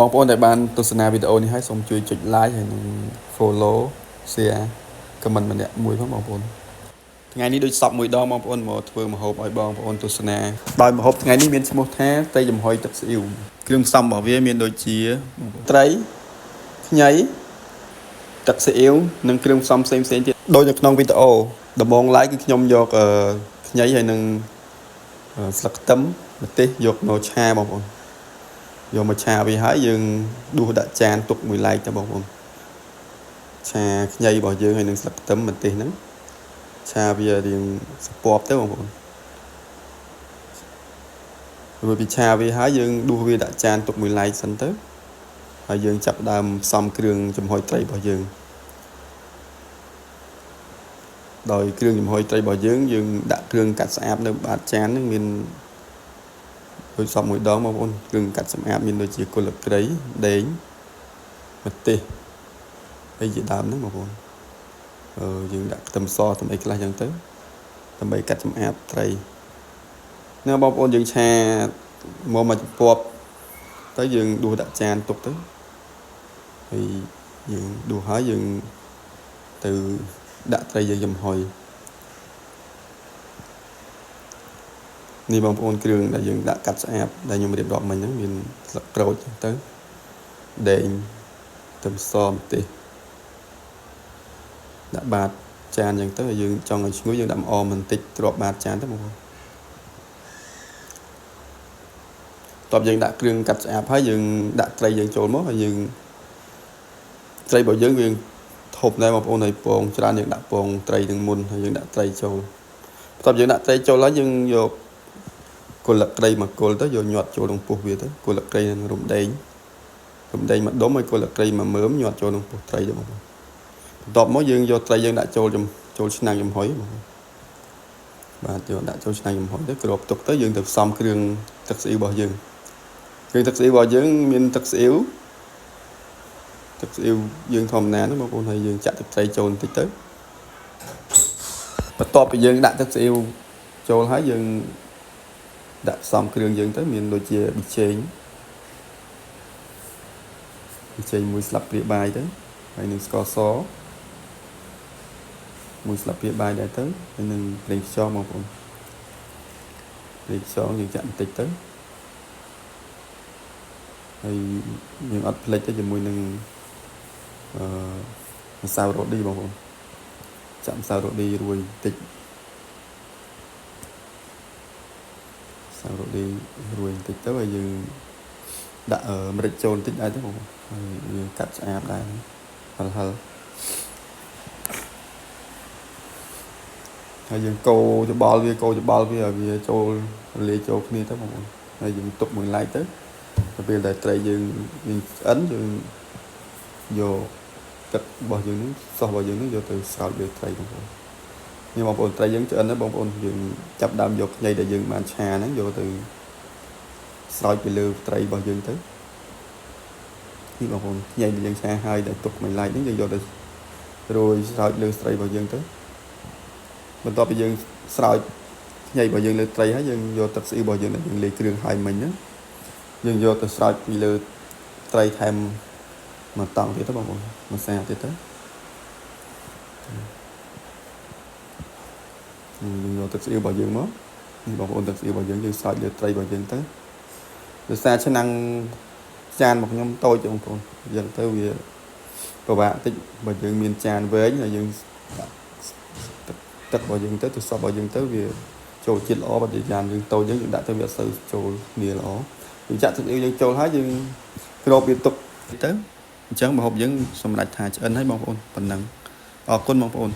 បងប្អូនដែលបានទស្សនាវីដេអូនេះហើយសូមជួយចុច like ហើយនិង follow share comment ម្នាក់មួយផងបងប្អូនថ្ងៃនេះដូចសពមួយដងបងប្អូនមកធ្វើម្ហូបឲ្យបងប្អូនទស្សនាដោយម្ហូបថ្ងៃនេះមានឈ្មោះថាត្រីចំហុយទឹកស៊ីអ៊ីវគ្រឿងផ្សំរបស់វាមានដូចជាត្រីខ្ញីទឹកស៊ីអ៊ីវនិងគ្រឿងផ្សំផ្សេងៗទៀតដូចនៅក្នុងវីដេអូដំបូងឡើយគឺខ្ញុំយកខ្ញីហើយនិងស្លឹកខ្ទឹមម្ទេសយកមកឆាបងប្អូនយកមកឆាវាហើយយើងដួសដាក់ចានទុកមួយឡែកទៅបងប្អូនឆាខ្ញីរបស់យើងហើយនឹងស្លឹកខ្ទឹមម្ទេសហ្នឹងឆាវារៀងសពប់ទៅបងប្អូនរួចពីឆាវាហើយយើងដួសវាដាក់ចានទុកមួយឡែកសិនទៅហើយយើងចាប់ដើមផ្សំគ្រឿងចំហុយត្រីរបស់យើងដោយគ្រឿងចំហុយត្រីរបស់យើងយើងដាក់គ្រឿងកាត់ស្អាតនៅបាតចានហ្នឹងមានដូចសពមួយដងបងប្អូនគ្រឿងកាត់សម្អាតមានដូចជាគល់ត្រីដេងម្ទេសហើយជាដើមហ្នឹងបងប្អូនយើងដាក់ខ្ទឹមសខ្ទឹមអីខ្លះចឹងទៅដើម្បីកាត់សម្អាតត្រីណាបងប្អូនយើងឆាមកមួយចំពាប់ទៅយើងដួសដាក់ចានទុកទៅហើយយើងដួសហើយយើងទៅដាក់ត្រីយើងចំហុយនេះបងប្អូនគ្រឿងដែលយើងដាក់កាត់ស្អាតដែលខ្ញុំរៀបរាប់មិញហ្នឹងមានស្លឹកក្រូចចឹងទៅដេងខ្ទឹមសម្ទេសដាក់បាតចានចឹងទៅហើយយើងចង់ឲ្យឈ្ងុយយើងដាក់ម្អមបន្តិចទ្រាប់បាតចានទៅបងប្អូនតបយើងដាក់គ្រឿងកាត់ស្អាតហើយយើងដាក់ត្រីយើងចូលមកហើយយើងត្រីរបស់យើងវាធំដែរបងប្អូនហើយពងច្រើនយើងដាក់ពងត្រីនឹងមុនហើយយើងដាក់ត្រីចូលបន្ទាប់យើងដាក់ត្រីចូលហើយយើងយកគល់ត្រីមកគល់ទៅយកញាត់ចូលក្នុងពោះវាទៅគល់ត្រីនឹងរំដេងមួយដុំហើយគល់ត្រីមួយមើមញាត់ចូលក្នុងពោះត្រីទៅបងប្អូនបន្ទាប់មកយើងយកត្រីយើងដាក់ចូលចូលឆ្នាំងចំហុយបងប្អូនបាទយកដាក់ចូលឆ្នាំងចំហុយទៅគ្របទុកទៅយើងទៅផ្សំគ្រឿងទឹកស៊ីអ៊ីវរបស់យើងគ្រឿងទឹកស៊ីអ៊ីវរបស់យើងមានទឹកស៊ីអ៊ីវយើងធម្មតាហ្នឹងបងប្អូនហើយយើងចាក់ទឹកត្រីចូលបន្តិចទៅបន្ទាប់ពីយើងដាក់ទឹកស៊ីអ៊ីវចូលហើយយើងដាក់ផ្សំគ្រឿងយើងទៅមានដូចជាប៊ីចេងមួយស្លាបព្រាបាយទៅហើយនឹងស្ករសមួយស្លាបព្រាបាយដែរទៅហើយនឹងប្រេងខ្យងបងប្អូនប្រេងខ្យងយើងចាក់បន្តិចទៅហើយយើងអត់ភ្លេចទៅជាមួយនឹងម្សៅរ៉ូឌីបងប្អូនចាក់ម្សៅរ៉ូឌីរួយបន្តិចម្សៅរ៉ូឌីរួយបន្តិចទៅហើយយើងដាក់ម្រេចចូលបន្តិចដែរទៅបងប្អូនហើយយើងកាត់ស្អាតដែរហិលហើយយើងកូរច្បល់វាឲ្យវាចូលរលាយចូលគ្នាទៅបងប្អូនហើយយើងទុកមួយឡែកទៅទៅពេលដែលត្រីយើងឆ្អិនយើងយកទឹករបស់យើងនេះសោះរបស់យើងនេះយកទៅស្រោចលើត្រីបងប្អូននេះបងប្អូនត្រីយើងឆ្អិនហើយបងប្អូនយើងចាប់ដើមយកខ្ញីដែលយើងបានឆាហ្នឹងយកទៅស្រោចពីលើត្រីរបស់យើងទៅនេះបងប្អូនខ្ញីដែលយើងឆាហើយដែលទុកមួយឡែកហ្នឹងយើងយកទៅរោយស្រោចលើត្រីរបស់យើងទៅបន្ទាប់ពីយើងស្រោចខ្ញីរបស់យើងលើត្រីហើយយើងយកទឹកស្អ៊ីវរបស់យើងដែលយើងលាយគ្រឿងហើយមិញហ្នឹងយើងយកទៅស្រោចពីលើត្រីថែមមួយតង់ទៀតទៅបងប្អូនមួយសាទៀតទៅយើងយកទឹកស្អ៊ីវរបស់យើងមកនេះបងប្អូនទឹកស្អ៊ីវរបស់យើងយើងស្រោចលើត្រីរបស់យើងទៅដោយសារឆ្នាំងចានរបស់ខ្ញុំតូចបងប្អូនអញ្ចឹងទៅវាពិបាកតិចបើយើងមានចានវែងហើយយើងដាក់ទឹករបស់យើងទៅសពរបស់យើងទៅវាចូលជាតិល្អបើចានយើងតូចយើងដាក់ទៅវាអត់សូវចូលគ្នាល្អយើងចាក់ទឹកស្អ៊ីវយើងចូលហើយយើងគ្របវាទុកទៅអញ្ចឹងម្ហូបយើងសម្រេចថាឆ្អិនហើយបងប្អូនប៉ុណ្ណឹងអរគុណបងប្អូន